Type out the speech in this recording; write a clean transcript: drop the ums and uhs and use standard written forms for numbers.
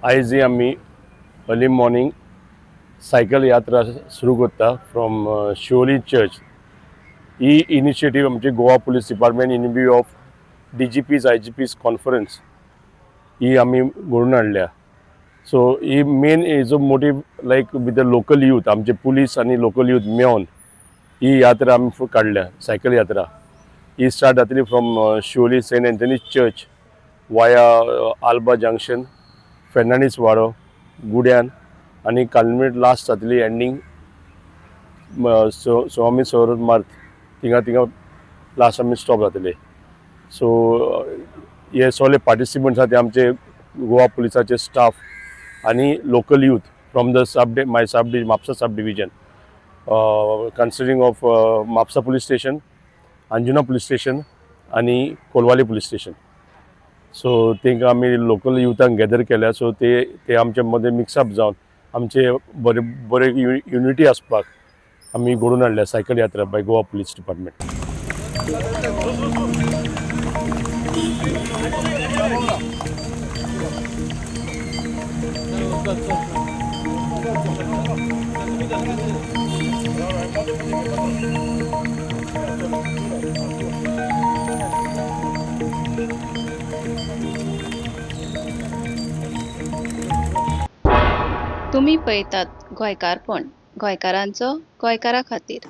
आयज ही आमी early morning cycle यात्रा सुरू करता फ्रॉम शिवोली चर्च. ही इनिशिएटीव आमची Goa police department in view of DGPs IGPs conference ही आमी घडोवन हाडल्या. सो ही मेन हेजो motive like with the local youth, आमचे पुलीस आनी लोकल यूथ मेळोन ही यात्रा आमी काडल्या. सायकल यात्रा ही स्टार्ट जातली from Siolim Saint Anthony church via Alba junction, Fernandes Wado, गुड्यान आनी कल्मिनेट लास्ट जातली एंडींग स्वामी सरोवर मार्ग. थिंगा थिंगा लास्ट आमी स्टॉप जातले. सो हे सगळे पार्टिसिपंट्स आहा ते आमचे गोवा पुलिसाचे स्टाफ आनी local youth from the sub my sub Mapusa sub division, considering of Mapusa police station, Anjuna police station आनी कोलवाली पुलीस स्टेशन. सो तांकां आमी लोकल युथांक गॅदर केल्या. सो ते ते आमचे मदें मिक्सअप जावन आमचे बरे बरे युनिटी आसपाक आमी घडोवन हाडल्या सायकल यात्रा बाय गोवा पुलीस डिपार्टमेंट. तुमी पळयतात गोंयकारपण, गोंयकारांचो गोंयकारा खातीर.